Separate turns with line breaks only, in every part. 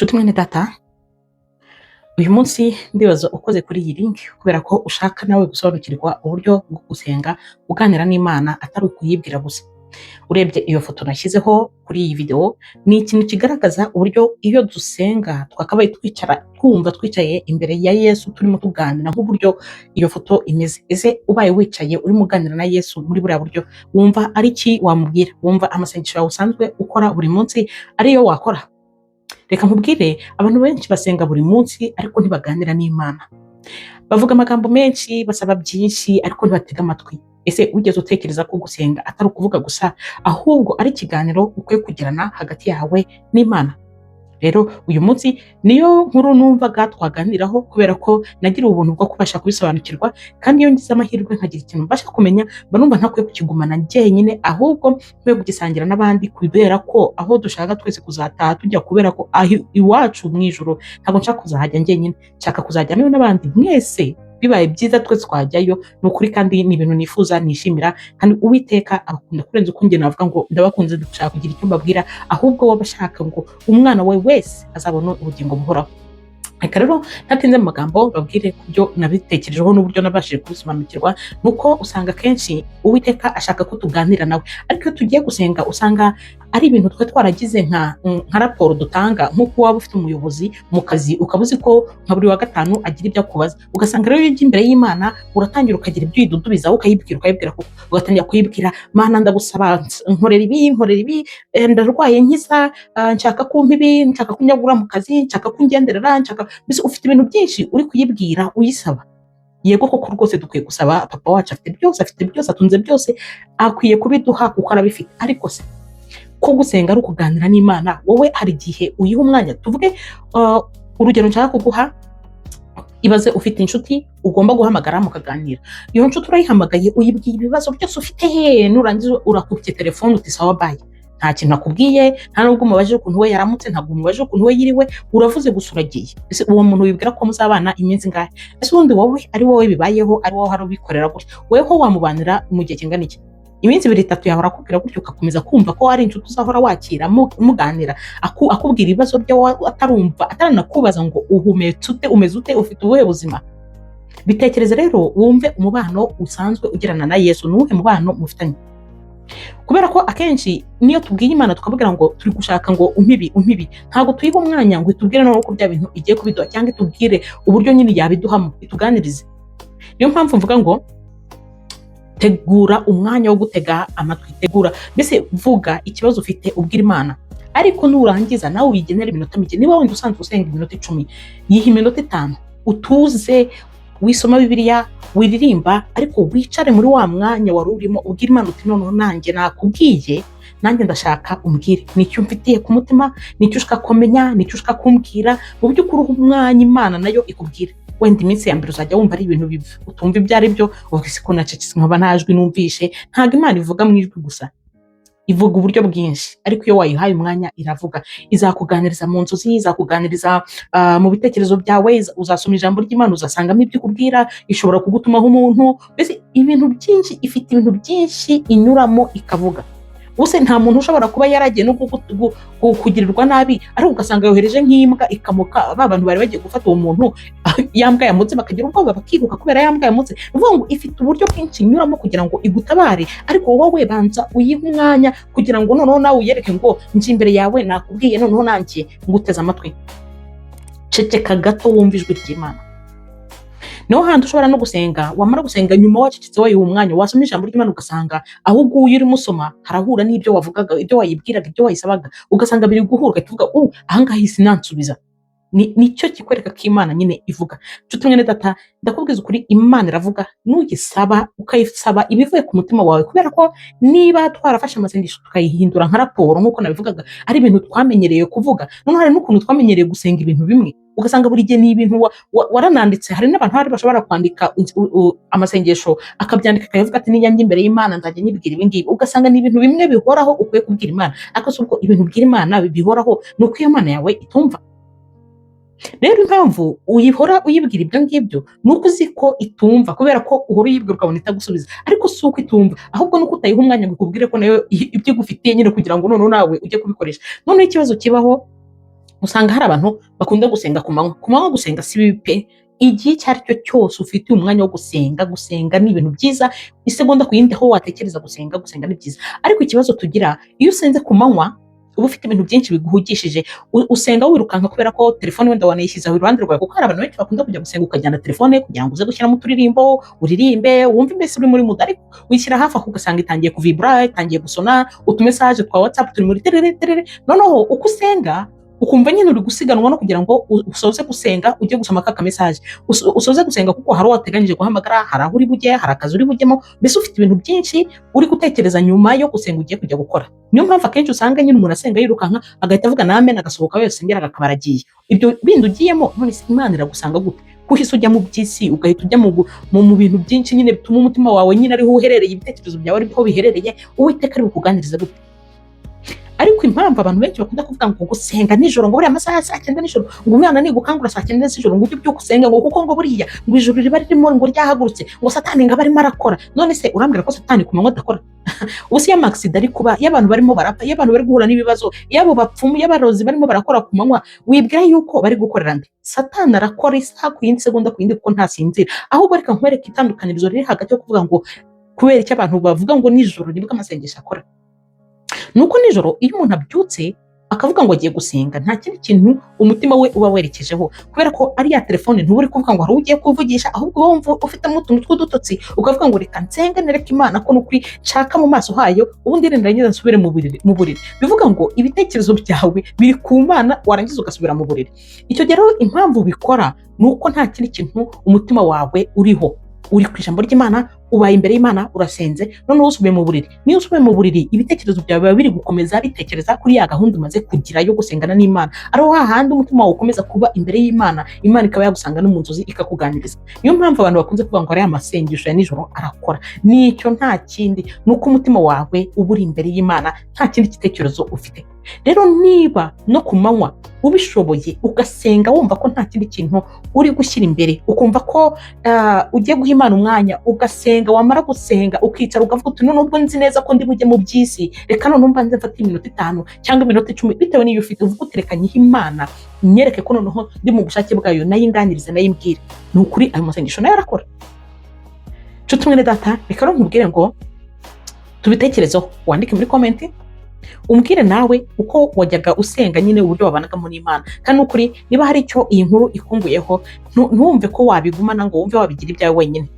Nshuti mwene data, uyu munsi ndibaza ukoze kuri iyi link kubera ko ushaka nawe gusobanukirwa uburyo bwo gusenga uganira n'Imana, atari ukuyibwira gusa. Urebye iyo foto nashyizeho kuri iyi video, ni ikintu kigaragaza uburyo iyo dusenga twakabaye twicara twumva twicaye imbere ya Yesu, turimo tuganira nk'uburyo iyo foto imeze. Ese ubaye wicaye urimo uganira na Yesu muri buriya buryo, wumva ari iki wamubwira? Wumva amasengesho yawe usanzwe ukora buri munsi ariyo wakora? Reka nkubwire, abantu benshi basenga buri munsi ariko ntibaganira n'Imana. Bavuga amagambo menshi, basaba byinshi, ariko ntibatega amatwi. Ese wigeze utekereza ko gusenga atari ukuvuga gusa, ahubwo ari ikiganiro ukwiye kugirana hagati yawe n'Imana? Rero uyu munsi niyo nkuru numvaga twaganiraho, kubera ko nagira ubuntu bwo kubasha kubisobanukirwa, kandi iyo ngize amahirwe nkagira ikintu mbasha kumenya, mba numva ntakwiye kukigumana njyenyine, ahubwo nkwiye kugisangira n'abandi, kubera ko aho dushaka twese kuzataha tujya, kubera ko aho iwacu mu ijuru ntabwo nshaka kuzahajya njyenyine, nshaka kuzajyanayo n'abandi mwese. Bibaye byiza twese twajyayo, ni ukuri, kandi ni ibintu nifuza, nishimira. Kandi Uwiteka abakunda kurenza uko njye navuga ngo ndabakunze, dushaka kugira icyo mbabwira, ahubwo we aba ashaka ngo umwana we wese azabone ubugingo buhoraho. Reka rero ntatinze mu magambo, babwire ku byo nabitekerejeho n'uburyo nabashije kubisobanukirwa. Nuko usanga akenshi Uwiteka ashaka ko tuganira nawe, ariko iyo tugiye gusenga usanga ari ibintu twe twaragize nka raporo dutanga, nk'uko waba ufite umuyobozi mu kazi, ukaba uzi ko nka buri wa gatanu agira ibyo akubaza. Ugasanga rero iyo ujya imbere y'Imana, uratangira ukagira ibyo uyidudubizaho, ukayibwira kuko ugatangira kuyibwira: "Mana, ndagusaba, nkorera ibi, nkorera ibi, ndarwaye nkiza, nshaka kumpa ibi, nshaka kunyagura mu kazi, nshaka kungenderera, nshaka." Mbese ufite ibintu byinshi uri kuyibwira, uyisaba. Yego koko rwose dukwiye gusaba. Papa wacu afite byose, afite byose, atunze byose, akwiye kubiduha kuko arabifite. Ariko se ko gusenga ari ukuganira n'Imana, wowe hari igihe uyiha umwanya? Tuvuge urugero nshaka kuguha: ibaze ufite inshuti ugomba guhamagara mukaganira. Iyo nshuti urayihamagaye, uyibwiye ibibazo byose ufite, he nurangiza urakubye telefone uti: "Sawa, bye." Nta kintu akubwiye, nta nubwo umubajije ukuntu we yaramutse, ntabwo umubajije ukuntu we yiriwe, uravuze gusa uragiye. Ese uwo muntu wibwira ko muzabana iminsi ingahe? Ese ubundi wowe, ari wowe bibayeho, ari wowe hari ubikorera gutya, weho wamubanira mu gihe kingana iki? Iminsi 2, 3 yahora akubwira gutyo, ugakomeza kumva ko ari inshuti uzahora wakira muganira, akubwira ibibazo bye, wowe atarumva, ataranakubaza ngo uhumetse ute, umeze ute, ufite ubuhe buzima? Bitekereze rero wumve umubano usanzwe ugirana na Yesu. Ni uwuhe mubano mufitanye? Kubera ko akenshi niyo tubwiye Imana tukabwira ngo turi gushaka ngo umpe ibi, umpe ibi, ntabwo tuyiha umwanya ngo itubwire noneho ko bya bintu igiye kubiduha, cyangwa itubwire uburyo nyine yabiduhamo, ituganirize. Niyo mpamvu mvuga ngo tegura umwanya wo gutega amatwi. Tegura mbese, vuga ikibazo ufite ubwira Imana, ariko nurangiza nawe uyigenere iminota mike. Niba wenda usanzwe usenga iminota 10, yiha iminota 5, utuze, wisoma Bibiliya, wiririmba, ariko wicare muri wa mwanya wari urimo, ubwira Imana uti: "Noneho nanjye nakubwiye, nanjye ndashaka umbwire nicyo mfitiye ku mutima, nicyo ushaka kumenya, nicyo ushaka kumbwira." Mu by'ukuri uha umwanya Imana nayo ikubwira. Wenda iminsi ya mbere uzajya wumva ari ibintu utumva ibyo ari byo, uvuga: "Ese ko nacecetse nkaba nta jwi numvishe?" Ntabwo Imana ivuga mu ijwi gusa, ivuga uburyo bwinshi, ariko iyo wayihaye umwanya iravuga. Izakuganiriza mu nzozi, izakuganiriza mu bitekerezo byawe, uzasoma ijambo ry'Imana uzasangamo ibyo ikubwira, ishobora kugutumaho umuntu, mbese ibintu byinshi, ifite ibintu byinshi inyuramo ikavuga. Ubuse nta muntu ushobora kuba yaragiye no kugirirwa nabi, ariko ugasanga yohereje nk'imbwa ikamuka ba bantu bari bagiye gufata uwo muntu, ya mbwa yamutse bakagira ubwoba bakiruka kubera ya mbwa yamutse? Ni ukuvuga ngo ifite uburyo bwinshi inyuramo kugira ngo igutabare, ariko wowe banza uyihe umwanya kugira ngo noneho nawe uyereke ngo nje imbere yawe, nakubwiye, noneho nanjye nguteze amatwi. Ceceka gato wumve ijwi ry'Imana. Niho hantu ushobora no gusenga, wamara gusenga nyuma wacecetse, wayiha umwanya, wasoma ijambo ry'Imana, ugasanga aho uguye urimo usoma harahura n'ibyo wavugaga, ibyo wayibwiraga, ibyo wayisabaga, ugasanga biri guhura, ugahita uvuga: "Ahangaha isi nansubiza." Nicyo kikwereka ko Imana nyine ivuga. Nshuti mwene data, ndakubwiza ukuri, Imana iravuga nuyisaba, ukayisaba ibivuye ku mutima wawe. Kubera ko niba twarafashe amasengesho tukayihindura nka raporo, nk'uko nabivugaga, ari ibintu twamenyereye kuvuga, noneho hari n'ukuntu twamenyereye gusenga ibintu bimwe, ugasanga buri gihe ni ibintu warananditse. Hari n'abantu hari bashobora kwandika amasengesho, akabyandika, akayavuga ati: "Nijya njya imbere y'Imana nzajya nyibwira ibi ngibi." Ugasanga ni ibintu bimwe bihoraho ukwiye kubwira Imana. Ariko si ubwo ibintu ubwira Imana bihoraho, ni uko iyo Mana yawe itumva. Rero impamvu uyihora uyibwira ibyo ngibyo ni uko uzi ko itumva, kubera ko uhora uyibwira ukabona itagusubiza. Ariko si uko itumva, ahubwo ni uko utayiha umwanya ngo ikubwire ko nayo ibyo igufitiye nyine, kugira ngo noneho nawe ujye kubikoresha. Noneho ikibazo kibaho Usanga hari abantu bakunda gusenga ku manywa. Ku manywa gusenga si bibi pe. Igihe icyo ari cyo cyose ufite umwanya wo gusenga, gusenga ni ibintu byiza. Isegonda ku yindi aho watekereza gusenga, gusenga ni byiza. Ariko ikibazo tugira, iyo usenze ku manywa uba ufite ibintu byinshi biguhugishije. Usenga wirukanka kubera ko telefone wenda wanayishyize aho iruhande rwawe, kuko hari abantu benshi bakunda kujya gusenga ukajyana telefone kugira ngo uze gushyiramo uturirimbo, uririmbe, wumve mbese uri muri mood. Ariko wishyira hafi aho, ugasanga itangiye kuvibura, itangiye gusona, utumessage twa WhatsApp turi muri terere terere. Noneho uko usenga ukumva nyine uri gusiganwa no kugira ngo usoze gusenga ujye gusoma ka kamessage, usoze gusenga kuko hari uwo wateganyije guhamagara, hari aho uri bujye, hari akazi uri bujyemo. Mbese ufite ibintu byinshi uri gutekereza nyuma yo gusenga ugiye kujya gukora. Niyo mpamvu akenshi usanga nyine umuntu asenga yirukanka, agahita avuga na amen, agasohoka wese asengera akaba aragiye. Ibyo bindi ugiyemo, none se Imana iragusanga gute? Kuhise ujya mu by'isi, ugahita ujya mu bintu byinshi nyine bituma umutima wawe nyine ariho uherereye, ibitekerezo byawe ariho biherereye, Uwiteka ari bukuganirize gute? Ariko impamvu abantu benshi bakunda kuvuga ngo gusenga nijoro, ngo buriya amasaha ya saa 9 nijoro, ngo umwana nigukangura saa 9 z'ijoro ngo ujye ubyuka usenge, ngo kuko ngo buriya ngo ijuru riba ririmo ngo ryahagurutse, ngo Satani ngo aba arimo arakora. None se urambwira ko Satani ku manywa adakora? Ubu se iyo amaaccident ari kuba, iyo abantu barimo barapfa, iyo abantu bari guhura n'ibibazo, iyo abo bapfumu, iyo abarozi barimo barakora ku manywa, wibwira yuko bari gukorera nde? Satani arakora isaha ku yindi, segonda ku yindi, kuko ntasinzira. Ahubwo reka nkwereke itandukanirizo riri hagati yo kuvuga ngo kubera icyo abantu bavuga ngo nijoro nibwo amasengesho akora. Nuko nijoro iyo umuntu abyutse akavuga ngo agiye gusenga, nta kindi kintu umutima we uba werekejeho, kubera ko ari ya telefone ntuba uri kuvuga ngo hari uwo ugiye kuvugisha, ahubwo uba wumva ufitemo utuntu tw'udutotsi, ukavuga ngo reka nsenge nereke Imana ko nukuri nshaka mu maso hayo, ubundi nirangiza nsubire mu buriri. Bivuga ngo ibitekerezo byawe biri ku Mana, warangiza ugasubira mu buriri. Icyo gihe rero impamvu ubikora ni uko nta kindi kintu umutima wawe uriho, uri ku ijambo ry'Imana, ubaye imbere y'Imana, urasenze, noneho usubiye mu buriri. Niyo usubiye mu buriri, ibitekerezo byawe biba biri gukomeza bitekereza kuri ya gahunda umaze kugira yo gusengana n'Imana. Ariho hahandi umutima wawe ukomeza kuba imbere y'Imana, Imana ikaba yagusanga no mu nzozi ikakuganiriza. Niyo mpamvu abantu bakunze kuvuga ngo ariya masengesho ya nijoro arakora. Nicyo, nta kindi, ni uko umutima wawe uba uri imbere y'Imana, nta kindi gitekerezo ufite. Rero niba no ku manywa ubishoboye ugasenga wumva ko nta kindi kintu uri gushyira imbere, ukumva ko ugiye guha Imana umwanya, ugasenga, wamara gusenga ukicara ukavuga uti none ubwo nzi neza ko ndi bujye mu by'isi, reka none mbanze mfate iminota 5 cyangwa iminota 10, bitewe n'iyo ufite, uvuga uti reka nyihe Imana, nyereke ko noneho ndi mu bushake bwayo, nayo inganirize, nayo imbwire. Ni ukuri ayo masengesho nayo arakora. Nshuti mwene data, reka rero nkubwire ngo tubitekerezeho, wandike muri comment umbwire nawe uko wajyaga usenga nyine, uburyo wabanagamo n'Imana. Kandi ukuri, niba hari icyo iyi nkuru ikunguyeho, ntiwumve ko wabigumana ngo wumve wabigira ibyawe wenyine.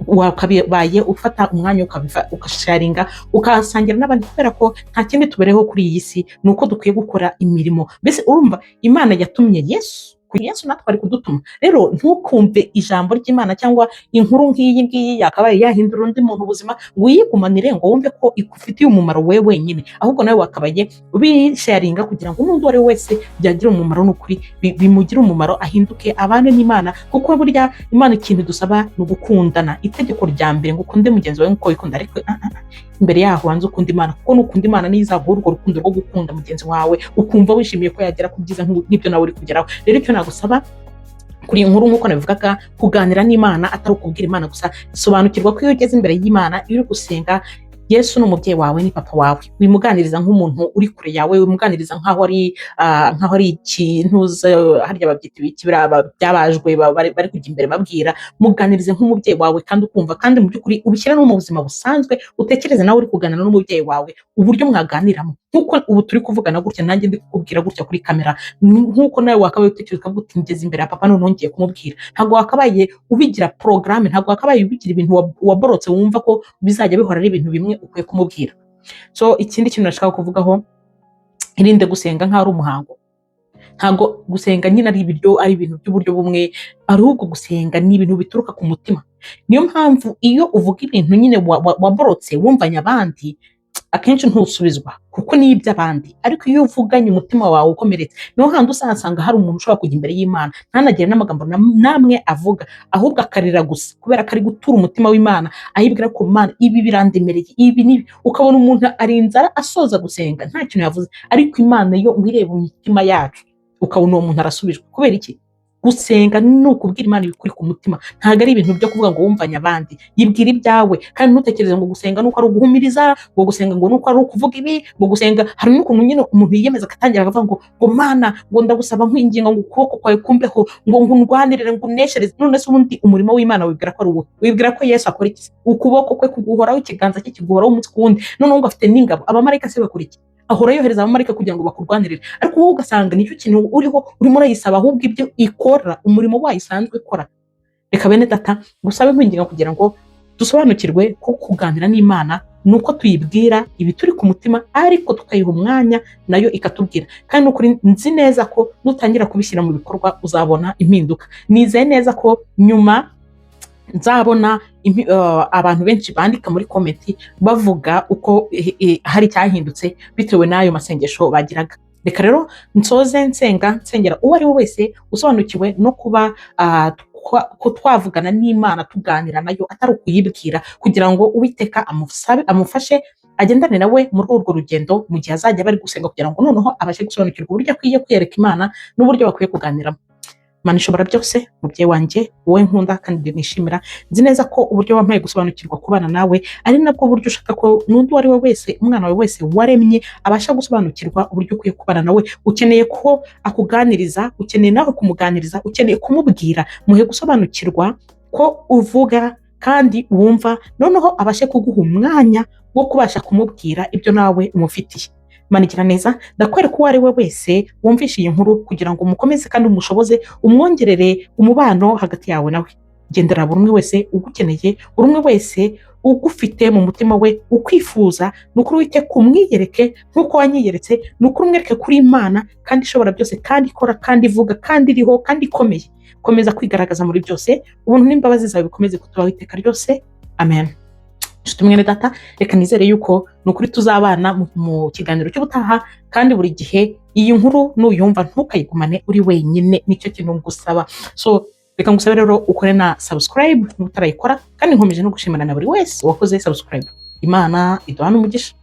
Wakabaye ufata umwanya ugasharinga, ukasangira n'abandi, kubera ko nta kindi tubereho kuri iyi si, ni uko dukwiye gukora imirimo. Mbese urumva Imana yatumye Yesu, Yesu natwe ari kudutuma. Rero ntukumve ijambo ry'Imana cyangwa inkuru nk'iyi ngiyi yakabaye yahindura undi muntu ubuzima ngo uyigumanire, ngo wumve ko igufitiye umumaro wowe wenyine. Ahubwo nawe wakabaye ubisharinga kugira ngo n'undi uwo ari we wese byagira umumaro, ni ukuri bimugire umumaro, ahinduke, abane n'Imana. Kuko burya Imana ikintu dusaba ni ugukundana. Itegeko rya mbere ngo ukunde mugenzi wawe nk'uko wikunda. Ariko imbere yaho wanze ukunda Imana, kuko nukunda Imana niyo izaguha urwo rukundo rwo gukunda mugenzi wawe, ukumva wishimiye ko yagera ku byiza nk'ibyo nawe uri kugeraho. Rero icyo nagusaba kuri iyi nkuru, nk'uko nabivugaga, kuganira n'Imana atari ukubwira Imana gusa. Sobanukirwa ko iyo ugeze imbere y'Imana, iyo uri gusenga, Yesu ni umubyeyi wawe, ni papa wawe. Wimuganiriza nk'umuntu uri kure yawe, wimuganiriza nk'aho ari ikintu harya babyita ibiki, biriya byabajwe bari kujya imbere babwira. Muganirize nk'umubyeyi wawe kandi ukumva, kandi mu by'ukuri ubishyire no mu buzima busanzwe, utekereze nawe uri kuganira n'umubyeyi wawe, uburyo mwaganiramo, nk'uko ubu turi kuvugana gutya, nanjye ndi kukubwira gutya kuri kamera, nk'uko nawe wakabaye utekereza ukavuga uti ngeze imbere ya papa, none ngiye kumubwira. Ntabwo wakabaye ubigira porogaramu, ntabwo wakabaye ubigira ibintu waborotse wumva ko bizajya bihora ari ibintu bimwe ukwiye kumubwira. So ikindi kintu nashaka kuvugaho, irinde gusenga nk'aho ari umuhango. Ntabwo gusenga nyine ari ibiryo, ari ibintu by'uburyo bumwe, ahubwo gusenga ni ibintu bituruka ku mutima. Niyo mpamvu iyo uvuga ibintu nyine waborotse wumvanye abandi, akenshi ntusubizwa kuko ni iby'abandi. Ariko iyo uvuganye umutima wawe ukomeretse, niho handi usanga hari umuntu ushobora kujya imbere y'Imana ntanagire n'amagambo namwe avuga, ahubwo akarira gusa kubera ko ari gutura umutima w'Imana, ayibwira ko Mana ibi birandemereye, ibi n'ibi. Ukabona umuntu ari inzara asoza gusenga nta kintu yavuze, ariko Imana yo ngo ireba imitima yacu, ukabona uwo muntu arasubijwe. Kubera iki? Gusenga ni ukubwira Imana ibikuri ku mutima, ntabwo ari ibintu byo kuvuga ngo wumvanye abandi. Yibwira ibyawe, kandi ntutekereze ngo gusenga nuko ari uguhumiriza, ngo gusenga ngo nuko ari ukuvuga ibi, ngo gusenga. Hari n'ukuntu nyine umuntu yiyemeza agatangira akavuga ngo "Mana," ngo "ndagusaba nkwinginga ngo ukuboko kwawe kumbeho, ngo undwanirire, ngo uneshereze." None se ubundi umurimo w'Imana wibwira ko ari uwo? Wibwira ko Yesu akora iki? Ukuboko kwe kuguhoraho, ikiganza cye kiguhoraho umunsi ku wundi. Noneho ngo afite n'ingabo, abamarayika se bakora iki? Ahora yohereza abamarayika kugira ngo bakurwanirire, ariko wowe ugasanga nicyo kintu uriho urimo urayisaba ahubwo ibyo ikora, umurimo wayo isanzwe ikora. Reka bene data ngusabe nkwinginga kugira ngo dusobanukirwe ko kuganira n'Imana ni uko tuyibwira ibituri ku mutima, ariko tukayiha umwanya nayo ikatubwira. Kandi ni ukuri nzi neza ko nutangira kubishyira mu bikorwa uzabona impinduka. Nizeye neza ko nyuma nzabona abantu benshi bandika muri comment bavuga uko hari icyahindutse bitewe n'ayo masengesho bagiraga. Reka rero nsoze nsenga, nsengera uwo ari we wese usobanukiwe no kuba ko twavugana n'Imana, tuganira nayo atari ukuyibwira, kugira ngo Uwiteka amusabe, amufashe, agendane nawe muri urwo rugendo mu gihe azajya bari gusenga, kugira ngo noneho abashe gusobanukirwa uburyo akwiye kwiyereka Imana n'uburyo bakwiye kuganiramo. Mana ishobora byose, mubyeyi wanjye, wowe nkunda kandi nishimira, nzi neza ko uburyo wampaye gusobanukirwa kubana nawe ari nabwo buryo ushaka ko n'undi uwo ari we wese, umwana wawe wese waremye, abasha gusobanukirwa uburyo ukwiye kubana nawe. Ukeneye ko akuganiriza, ukeneye nawe kumuganiriza, ukeneye kumubwira. Muhe gusobanukirwa ko uvuga kandi wumva, noneho abashe kuguha umwanya wo kubasha kumubwira ibyo nawe umufitiye. Mana igira neza, ndakwereka uwo ari we wese wumvishe iyi nkuru kugira ngo umukomeze kandi umushoboze, umwongerere umubano hagati yawe nawe. Gendera buri umwe wese ugukeneye, buri umwe wese ugufite mu mutima we, ukwifuza. Ni ukuri Uwiteka umwiyereke nk'uko wanyiyeretse. Ni ukuri umwereke kuri Imana kandi ishobora byose, kandi ikora, kandi ivuga, kandi iriho, kandi ikomeye. Komeza kwigaragaza muri byose. Ubuntu n'imbabazi zawe bikomeze kutubaho iteka ryose. Amen. Nshuti mwene data, reka nizere yuko ni ukuri tuzabana mu kiganiro cy'ubutaha. Kandi buri gihe iyi nkuru nuyumva ntukayigumane uri wenyine, nicyo kintu ngusaba. So reka ngusabe rero ukore na subscribe niba utarayikora, kandi nkomeje no gushimira na buri wese wakoze subscribe. Imana iduhane umugisha.